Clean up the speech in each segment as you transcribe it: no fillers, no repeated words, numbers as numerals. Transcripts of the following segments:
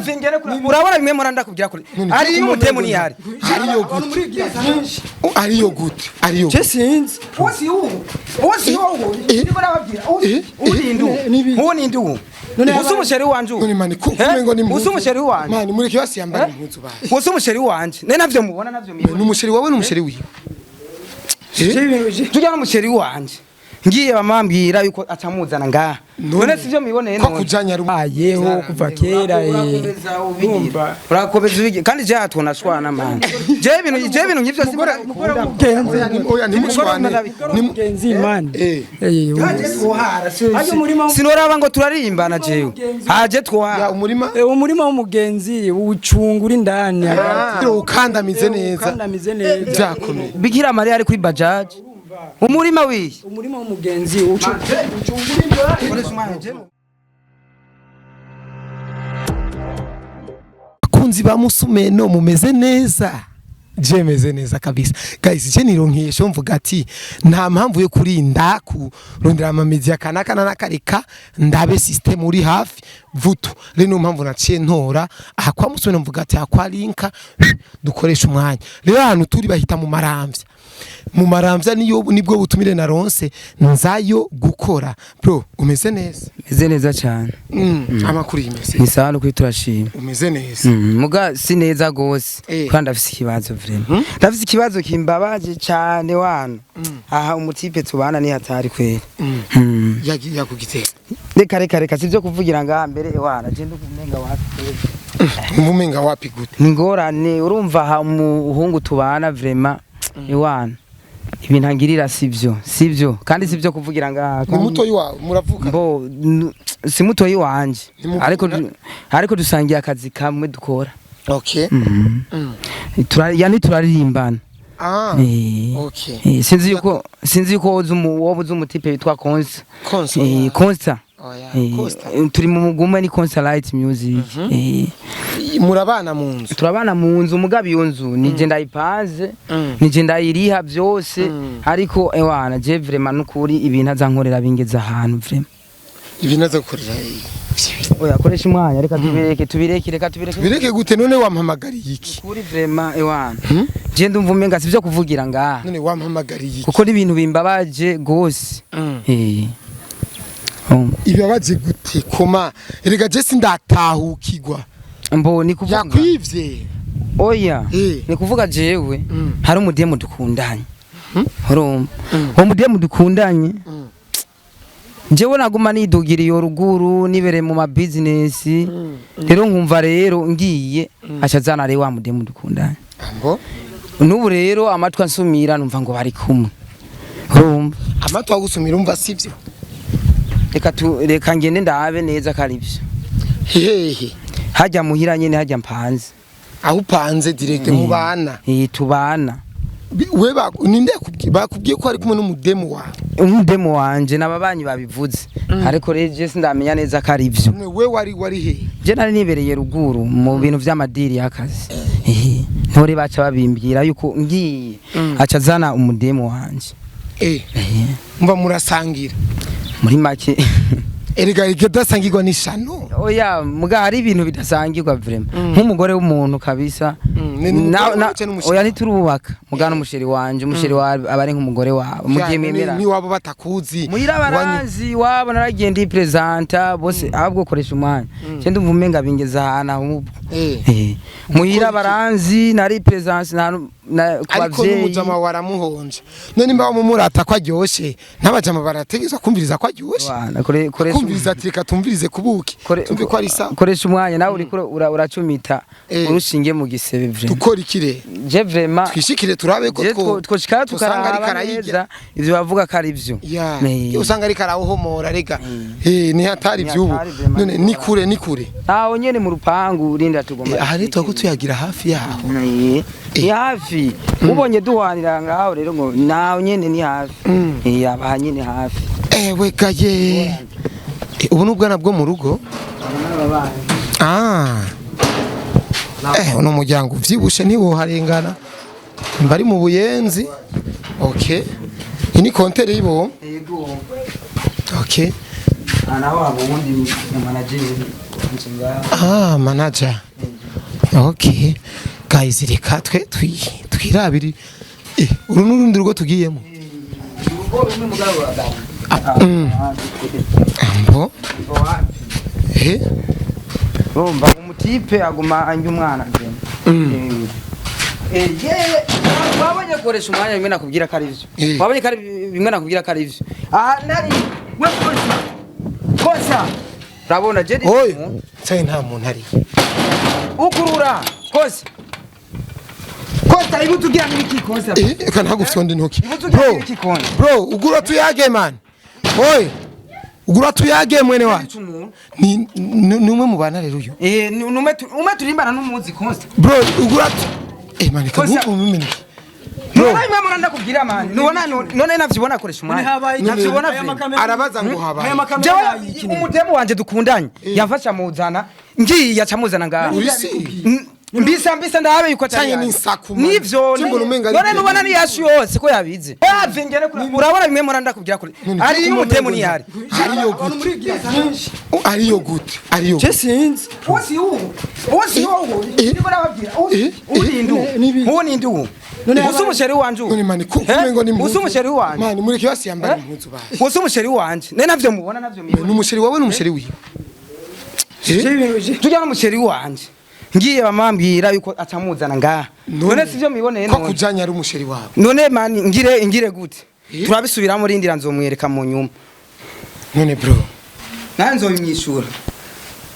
Vingere kuri urabona bimwe muranda kubwira kuri ari y'umudemu ni yari. Ariyo gute? Ariyo gute? Ariyo Je sinzi. Usi ubu, usi ubu niko nababwira. Ubu ni ndu, ubu ni ndu. Usi umusheri wanje ubu. None mani kumengo ni Usi umusheri wanje. Mani mureke basi yambara impuzu basi. Usi umusheri wanje ne navyo mubona, navyo mubona. Ni umusheri wawe n'umusheri wiwe? Tujya n'umusheri wanje ngiye bamambwira yuko acamuzana ngaha, none sivyo miboneye? Ko None kujanya ari Ayeho kuva kera. Urumva. Urakomeza ubigira kandi je hatunashwana man, je ibintu nk'ivyo simukora. Mugenzi. Oya, ntimushwane. Mugenzi man. Eh. Sinoraba ngo turarimbana jewe haje Ya twohara. Umurima. Umurima w'umugenzi uwucungura indani hagati. Ukandamize neza. Ukandamize neza. Byakomeye. Bikira Mariya ari kuri bajaji umurima wiye. Umurima w'umugenzi ucungura indani. Bakunzi ba Musumeno, mumeze neza? Je meze neza kabisa guys. Je nironkesho mvuga ati nta mpamvu yo kurinda kurondera ama media kanaka nakareka ndabe system uri hafi vuto. Rero niyo mpamvu naciye ntora aha kwa Musumeno, mvuga ati aha kwa Linka dukoresha umwanya. Rero ahantu turi bahita mu Maramvya. Mu Maramvya niyo nibwo butumire naronse nzayo gukora. Bro, umeze neza? Meze neza cyane. Amakuru yimeze? Ni sawa no turashima. Umeze neza? Muga si neza gose. Kandi ndafise ikibazo vraiment, ndafise ikibazo kimbabaje cyane wana. Aha umutipe tubana ni hatari kweri. Yakugitera? Reka reka reka, sivyo kuvugira ngaha mbere wana, je ndukumenga wapi kweri. Umumenga wapi gute? Ni ngorane, urumva aha umuhungu tubana vraiment iwana ibintu angirira sivyo, sivyo kandi sivyo kuvugira ngaha. Ni mutoyi wawe muravuka? Mbo si mutoyi wanje. Ntimuvuga? Ariko dusangiye akazi kamwe dukora. Okay. Yani turaririmbana. Ah. Okay. Sinzi yuko woba uzi umutipe witwa Konsa. Konsa? Konsa. Oya, Costa. Turi mu mugumwe ni Konsa Light Music. Murabana mu nzu? Turabana mu nzu, mugabo iyo nzu nije ndayipanze, nije ndayiriha byose. Ariko ewana je vraiment nukuri ibintu azankorera bingeze ahantu vraiment. Ibintu aza gukorera? Oya, koresha umwanya, reka tubireke, tubireke, reka tubireke. Bireke gute? None wampamagariye iki? Kuri vraiment ewana je ndumva umenga sivyo kuvugira ngaha. None wampamagariye iki? Kuko n'ibintu bimbabaje gose. Ibibabaje gute? Koma erega je sindatahukirwa. Mbo ni kuvuga Yakwivye? Oya. Ni kuvuga jewe hari umudemu dukundanye, urumva uwo mudemu dukundanye, jewe naguma nidugira iyo ruguru nibereye mu ma business. Rero nkumva rero ngiye aca azana rero wa mudemu dukundanye. Ambo? N'ubu rero amatwi ansumira numva ngo bari kumwe, urumva. Amatwi agusumira umva sivyo? Reka ngende ndabe neza ko ari byo. Hehe? Hajya muhira nyene, hajya mpanze. Aho upanze direct mubana? Eh, tubana. We ninde bakubwiye ko ari kumwe n'umudemu wawe? Umudemu wanje n'ababanyi babivuze, ariko rero je sindamenya neza ko ari byo. None we wari he? Je nari nibereye ruguru mu bintu vy'amadiri y'akazi. Ntore baca babimbwira yuko ngiye aca azana umudemu wanje. Mva murasangira? Muri make. Erega ikidasangirwa n'ishano. Oya, muga hari ibintu bidasangirwa vraiment, nk'umugore w'umuntu kabisa. Ni umugore wawe canke n'umusheri? Oya, ntiturubaka, muga n'umusheri wanje, umusheri wawe aba ari nk'umugore wawe mu gihe mwemera. Ni wabo batakuzi? Muhira baranzi, wabo naragiye ndipresenta bose, ahubwo koresha umwanya, je ndumva umenga bingeza ahantu ahubwo. Muhira baranzi, nari presence na ku Ariko bavyeyi. N'umujama waramuhonje. None nimba wamumurata ko aryoshe, n'abajama barategerezwa kumviriza ko aryoshe. Wana, koresha Kumviriza ati reka tumvirize kubuki, tumve ko ari sawa. Koresha umwanya nawe, uriko uracumita urushinge mu gisebe vraiment. Dukora ikire? Je vraiment Twishikire turabe ko je twoshikara twosanga ariko tukaraba arayirya. neza ivyo bavuga ko ari vyo. Ya, usanga ariko arawuhomora rega. Ni hatari Ni vy'ubu. hatari vraiment. None ni kure, ni kure? Aho nyene mu rupangu urinda tugomba. Aha rero turako tuyagira hafi yaho. Ni hafi, ubonye duhwanira ngaho rero ngo naho nyene ni hafi. Aba nyene hafi. Ewe gaye. Ubu ni ubwana bwo mu rugo? Ah. Uno muryango uvyibushe ntiwoharengana. Bari mu Buyenzi. Okay. Iyi ni kontere y'ibomba. Yego. Okay. Naho haba ubundi mu manager. wanje ngaha. Ah, manager. Okay. Guys, reka twe twirabiri. Uru n'urundi rugo tugiyemo. Urugo rumwe mugabo wagana. Ambo. Eh? Urumva umutipe aguma anja umwana je. Yewe wabonye koresha umwanya bimwe nakubwira ko ari byo. Wabonye ko ari bimwe nakubwira ko ari byo. Aha nari we kosa. Kosa. Urabona je Oy, sai nta muntu ari. Ukurura kosa. Kosa ibutu ugira n'ibiki kosa. Reka ntagufyonde intoki. Ibutu ugira Bro, n'ibiki kosa. bro, ugura tuyage man. Oy. Ugura tuyage mwene wacu. Ni ni umwe mu bana rero uyu. Nume ume turimbana n'umuzi kosa. Bro, ugura man, Kosa. kabuku mumenye. Bro, None imwe muranda kubwira man. Nubona none navyibona akoresha umwanya. Navyibona vye. Arabaza ngo habaye. Jewe umudemu wanje dukundanye yamfasha muzana ngiye aca muzana ngaha. Urisi. Mbisa mbisa ndabe yuko atari Canke yanjye. n'insaku, man. Nivyo Cimbona umenga ari none ibyo. nubona ni yashu yose ko yabize wave ngere kuri urabona bimwe muranda kubwira kuri ari y'umudemu ni yari Ariyo gute? Ariyo gute? Ariyo Je sinzi. usi ubu usi ubu niko nababwira ubu ni ndu ubu ni ndu usi umusheri wanje ubu. None mani kumengo ni usi impuzu. umusheri wanje. Mani mureke basi yambara impuzu basi. Usi umusheri wanje ne navyo mubona navyo mibona. Ni umusheri wawe n'umusheri wiwe. Tujya n'umusheri wanje ngiye bamambwira yuko acamuzana ngaha none sivyo miboneye Ko none kujanya ari umusheri wawe. None mani ngire ngire gute turabisubiramo rindira nzomwereka mu nyuma. None bro. Nawe nzobimwishura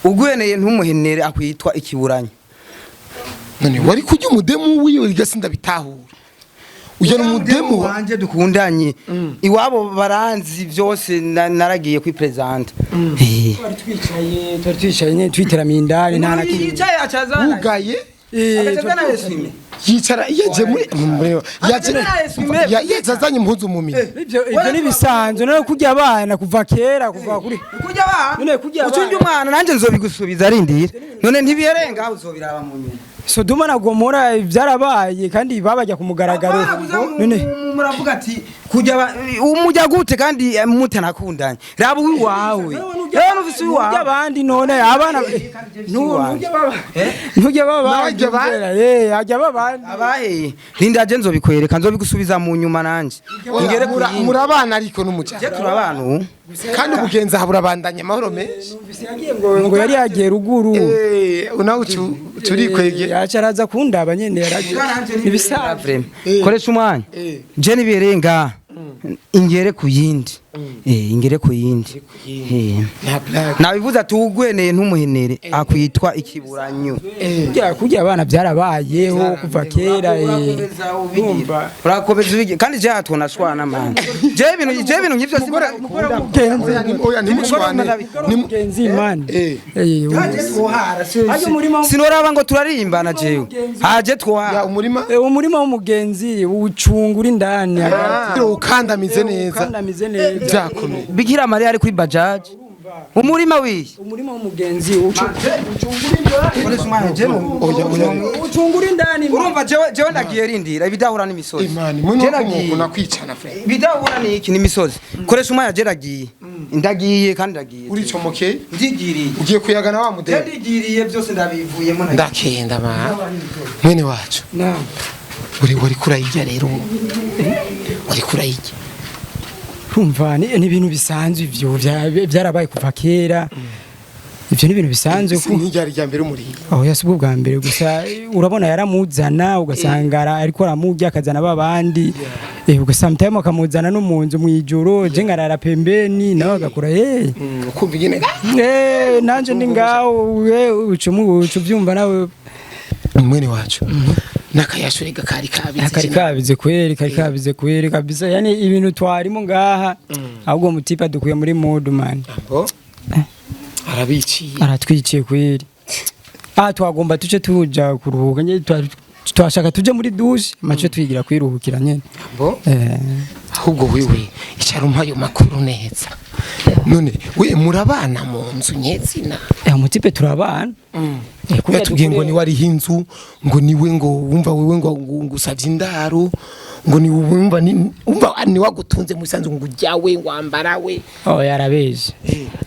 ugweneye ntumuhenere akwitwa ikiburanyo. None wari kujya umudemu wiwe rigasi ndabitahura. Ujya n'umudemu wa wanje dukundanye iwabo baranzi byose naragiye kwi present. Twari twicaye nyene twiteramiye indani nta na kimwe. Yicaye acazana Ugaye acazana yesime. Yicara yaje muri yaje Acazana yesime. Yaje azanye impuzu mu minwe. Ivyo ni bisanzwe none kurya abana kuva kera kuva kuri Kujya ba None kurya abana. ucunge umwana nanje nzobigusubiza arindira none ntibiyerenga uzobiraba mu nyuma. Sodoma na Gomora byarabaye kandi babajya ku mugaragaro. None muravuga ati kujya umujya gute kandi mutanakundanye raba uwiwawe reba n'ufise nurya uwiwawe abandi none abana nturya babandi N'abajya ba- ajya babandi abahe rinda je nzobikwereka nzobigusubiza mu nyuma nanje ngere ku yindi. Murabana ariko n'umujya. Je turabana ubu. Kandi ubugenza burabandanya amahoro menshi. Ngo yari yagiye ruguru. Unawe turikwege. Yaca araza kundaba nyene yaragiye ibisanzwe. Koresha umwanya je nibereye ngaha ingere ku yindi ingere ku yindi. Nta blague. Nabivuze ati ugweneye ntumuhenere akwitwa ikiburanyo. Kurya abana byarabayeho kuva kera. Urumva Urakomeza ubigira kandi je hatonashwana man je ibintu nk'ivyo simukora. Oya ntimushwane. Mugenzi imana. Sinoraba ngo turarimbana jewe haje Ya twohara. umurima Umurima w'umugenzi ucungura indani hagati. Ukandamize neza. Ukandamize neza. Byakomeye. Bikira Mariya ari kuri bajaji umurima wiye. Umurima w'umugenzi Oya oya. ucungura indani. Urumva jewe ndagiye rindira ibidahura n'imisozi. Imani mwe Je no nagiye. kumukuna kwicana frère. Ibidahura ni iki n'imisozi koresha umwanya je ndagiye ndagiye kandi ndagiye. Uricomokeye. Ndigiriye. Ugiye kuyagana wa Je mudemu. ndigiriye byose ndabivuyemo nagiye. Ndakenda ma. Mwene wacu. Naam. Uri wari kurayijya rero. Wari kurayijya. Urumva ni ibintu bisanzwe ivyo byarabaye kuva kera. Ivyo ni ibintu bisanzwe ku Ntiryari rya mbere umuriye. aho yasi ubwo bwa mbere gusa urabona yaramuzana ugasanga ariko aramurya akazana babandi ugasanga sometime akamuzana no mu nzu mwijoro je nkarara pembeni nawe agakora Ukumva ingene nanje ndi ngaho uca uvyumva nawe. Mwene wacu. Nakayashurega kari kabitse. Kari kabize kweri, kari kabize kweri kabisa, yani ibintu twarimo ngaha ahubwo mutipa dukuye muri mood man. Bo. Arabiciye. Aratwiciye kweri. Ah, twagomba tuce tuja kuruhuka nyene twashaka tuje muri douche mace twigira kwiruhukira nyene. Bo. Ahubwo wewe icara umpa ayo makuru neza. None we murabana mu nzu nyezina? Mutipe turabana. Kurya Yatubwiye ngo dukure- niwe ariho inzu ngo niwe ngo wumva wewe ngo usavye indaro Ngo ni wumva ni umva ni wagutunze musanzu, ngo ujyawe wambara we. Oh, yarabesha,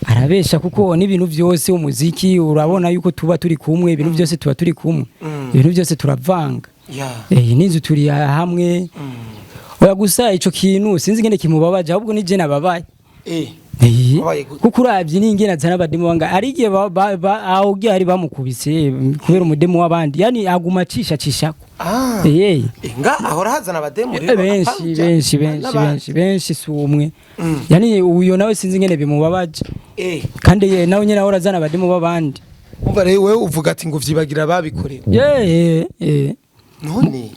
arabesha, kuko n'ibintu byose, umuziki, urabona yuko tuba turi kumwe, ibintu byose tuba turi kumwe, ibintu byose turavanga. N'inzu turi hamwe. Oya, gusa ico kintu sinzi ingene kimubabaje, ahubwo ni je nababaye. Wabaye gute? Kuko uravye n'ingene azana abademu banga, ari igihe aho ugiye hari bamukubise kubera umudemu w'abandi, yani aguma acisha acishako. Nga ahora hazana abademu rero Benshi. apanja, Benshi, benshi. n'abandi. Benshi, benshi, si umwe. Yani uyo nawe sinzi ingene bimubabaje. Kandi ye nawe nyene ahora azana abademu b'abandi. Umva rero, wewe uvuga ati ngo vyibagira babikorera. None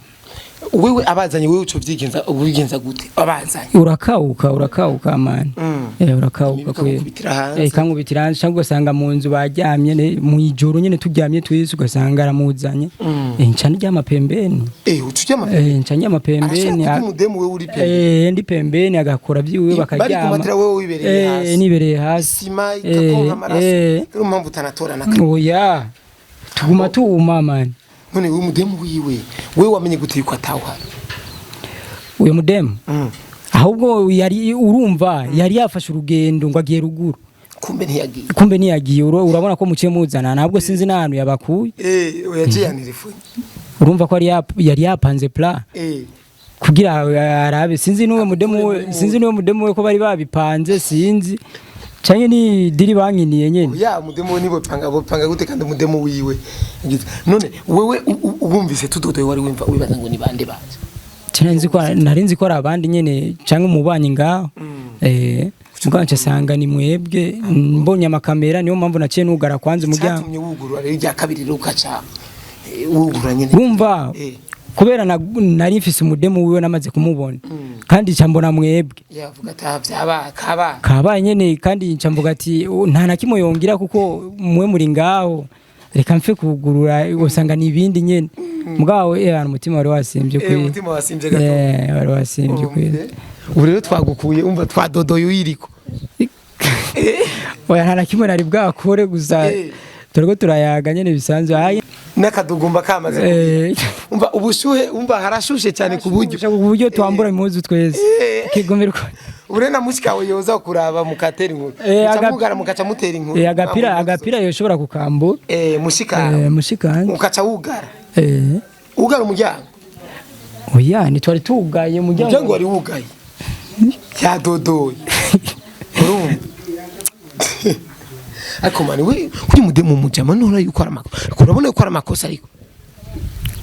wewe abazanye, wewe uco vyigenza, ubigenza gute abazanye? Urakauka, urakauka man. Urakauka kwe. Ikagukubitira hanze. Ikankubitira hanze, cyangwa ugasanga mu nzu baryamye mu ijoro nyene turyamye twese, ugasanga aramuzanye. Nca ndyama pembeni. Uca uryama? Nca ndyama pembeni. Arashaka umudemu, wewe uri pembeni? Ndi pembeni, agakora vyiwe, Bari bakaryama. kumatira, wewe wibereye hasi. Nibereye hasi. Sima ikakonka amaraso. Niyo mpamvu utanatora na kamwe. Oya, tuguma tuwuma man. None wewe umudemu wiwe, wewe wamenye gute yuko atawuhari? Uyo mudemu, ahubwo yari, urumva, yari yafashe urugendo ngo agiye ruguru. Kumbe ntiyagiye. Kumbe ntiyagiye. Urabona ko muciye muzana, ntabwo sinzi n'ahantu yabakuye. Yagiye yanirifunye. Urumva ko yari yapanze plan kugira arabe, sinzi n'uwo mudemu we, sinzi n'uwo mudemu we ko bari babipanze, sinzi canke ni deal bankiniye nyene. Ya umudemu we nibo panga, bo panga gute kandi umudemu wiwe? None wewe wumvise tudodoye, wari wumva wibaza ngo ni bande baje? Nari nzi ko ari abandi nyene canke umubanyi ngaho. Mugabo nca sanga ni mwebwe, mbonye amakamera, niyo mpamvu naciye nugara kwanza umuryango. Cyatumye wugurura rero irya kabiri rero ukaca wugurura nyene? Urumva, kubera nari mfise umudemu wiwe namaze kumubona, kandi nca mbona mwebwe. Yavuga ati "Ah, vyaba kaba." Kabaye nyene, kandi nca mvuga ati: "Oh, nta na kimwe yongira kuko mwe muri ngaho, reka mfe kugurura, usanga ni ibindi nyene." Mugabo umutima wari wasimvye kwe. Umutima wasimvye gato. Wari wasimvye kwe. Ubu rero twagukuye, umva twadodoye uyiriko. Oya, nta na kimwe nari bwakore, gusa turiko turayaga nyene bisanzwe. Ayi, n'akadugumba kamaze umva ubushuhe, umva harashushe cyane ku buryo ku buryo twambura impuzu twese kigumirwa. Ure na mushikawe yoza kuraba mukatera inkuru. Muca mugara mukaca mutera inkuru. Agapira yoshobora kukambura. Mushikawe. Mushikanje. Ukaca wugara. Ugara umuryango. Oya, ntitwari tugaye umuryango. Umuryango wari wugaye, yadodoye, urumva. Ariko mani we kuri mudemu mujama ntora yuko ari amakosa, urabona yuko ari amakosa ariko.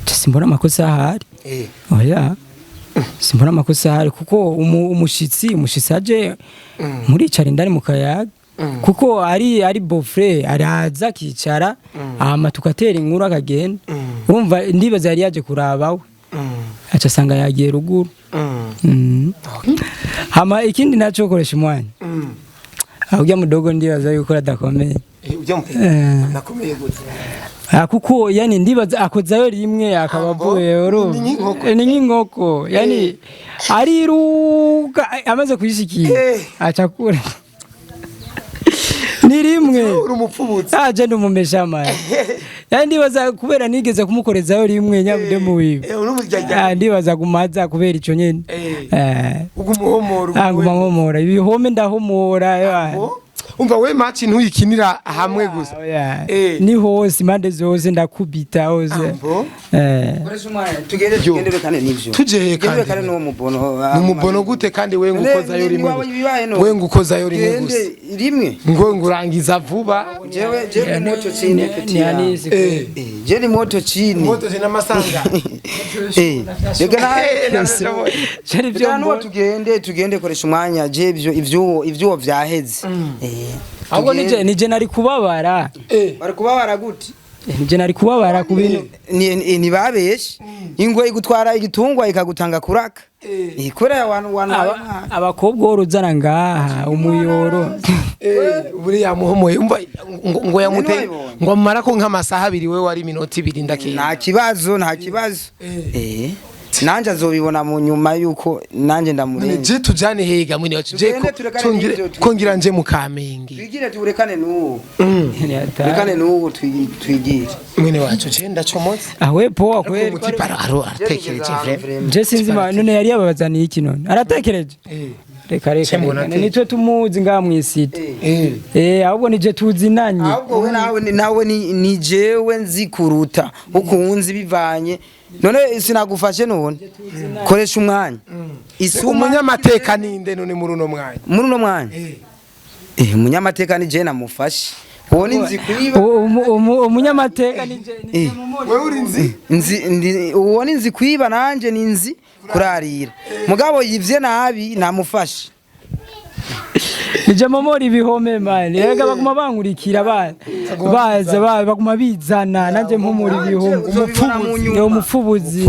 Simbona amakosa ahari. Oya, simbona amakosa ahari, kuko umushitsi aje muricara indani mu kayaga, kuko ari beau-frère, araza akicara, hama tugatera inkuru akagenda. Urumva, ndibaza yari yaje kurabawe, aca asanga yagiye ruguru. Hama ikindi naco, koresha umwanya aho ujya mudogo, ndibaza yuko adakomeye. Ujya mu nakomeye gute? Kuko yani ndibaza akozayo rimwe akaba Ambo, avuye, urumva. Ni nk'inkoko. Ni nk'inkoko, yani ariruka amaze kuyishikira, aca kure ni rimwe. Uri umupfubutsi. Aje ndi umumeshamani, yani ndibaza kubera nigeze kumukorezayo rimwe nyabudemu wiwe. Uri umuryarya. Ndibaza gumaza kubera ico nyene. Ugumuhomora. Nguma nkomora ibihome, ndahomora ewa. Umva we, match ntuyikinira hamwe gusa. Oya. Eh. Ni hose, impande zose ndakubita hose. Ambo. Koresha umwanya, tugende, tugende kandi nivyo. Tuje he Tugende kandi? kandi n'uwo mubono. Ni umubono gute kandi we ngukozayo rimwe gusa? Bibaye no. We ngukozayo rimwe gusa. Tugende rimwe. Ngo ngurangiza vuba. Jewe moto chini Ni anisi. Je ni moto chini. Moto zina masanga. Reka na Cari reka nuwo byo. tugende koresha umwanya, je ivyo vyaheze. Ahubwo Tugende. nije nari kubabara. Bari kubabara gute? Nije nari kubabara ku bintu. Ntibabeshe, ingwe igutwara igitungwa ikagutanga kuraka. Kubera wantu Abakobwa woruzana ngaha umuyoro. Buri yamuhomoye, umva ngo yamute None. Ngo amara ko nk'amasaha 2, we wari iminota 2 ndakeye. Nta kibazo, nta kibazo. Nanje azobibona mu nyuma yuko nanje None ndamurenze. je tujane hega mwene wacu, je Tugende turekane n'ivyo kongera nje mu Kamenge. Twigire, turekane n'uwo, turekane n'uwo, twigire. Mwene wacu, je ndacomotse. Awe poa kweli. Umutipe aratekereje vraiment. Je sinzi none yari yababazaniye iki? None aratekereje. Reka reka. Mbona Reka nitwe tumuzi ngaha mw'isite. Ahubwo nije tuzinanye. Ahubwo we nawe ni jewe nzi kuruta ukunzi bivanye. None sinagufashe? None koresha umwanya isuma. Umunyamateka ninde none muri uno mwanya? Muri uno mwanya, umunyamateka ni je namufashe. Uwo ni nzi kwiba. Umunyamateka nije mumuri. Wewe uri nzi? Nzi uwo ni nzi kwiba, nanje ni nzi kurarira, mugabo yivye nabi namufashe. Nije momori ibihome man. Rega baguma bankurikira baza baguma bizana nanje mpumura ibihome. Uzobibona mu nyuma. Ni umupfubuzi.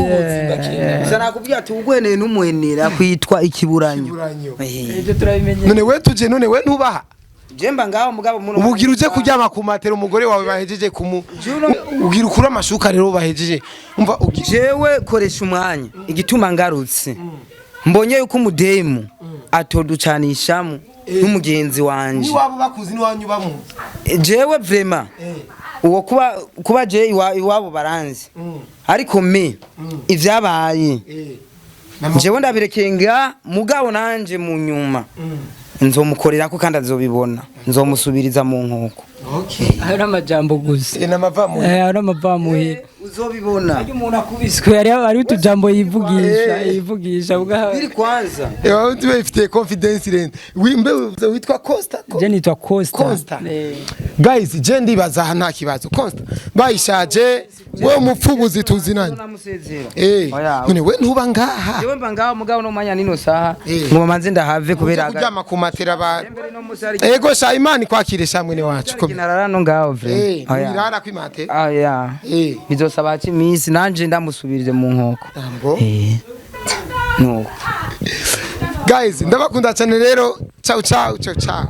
Gusa nakubwiye ati ugweneye n'umwenera kwitwa ikiburanyo. Ikiburanyo. Ibyo turabimenye. None we tuje, none we ntubaha? Jemba ngaho, mugabo muno Ubugira uje kuryama ku matera umugore wawe bahejeje kumu ugira ukura amashuka rero bahejeje umva ugira. Jewe koresha umwanya, igituma ngarutse mbonye yuko umudemu atoducanishamo n'umugenzi wanje. Niwabo bakuzi, niwanyu bamuzi? Jewe vraiment uwo kuba je iwabo baranzi, ariko me ivyabaye jewe ndabirekenga, mugabo nanje mu nyuma nzomukorerako kandi azobibona, nzomusubiriza mu nkoko. Okay. Ayo n'amajambo gusa. Namava mu Ayo n'amavamuhira. Uzobibona. Iyo umuntu akubiswe hari utujambo yivugisha yivugisha bwa. Biri kwanza. Ewa uti bifitiye confidence rende wimbe witwa Costa? Je nitwa Costa. Costa. Guys, je ndibaza aha nta kibazo. Costa bayishaje, we umupfubuzi tuzinanye. Namusezera. Oya. None we ntuba ngaha? Jewe mba ngaho, mugabo no mwanya nino saha ngo manze ndahave kubera Uja kuryama ku matera ba mbere no musi hari Ego sha, Imana ikwakire sha mwene wacu. Kinarara no ngaho vraiment. Oya. Irara kwimatera? Oya. Bizosaba haca iminsi nanje ndamusubirire mu nkoko. Ambo. Nuko. Guys, ndabakunda cyane rero. Ciao ciao ciao ciao.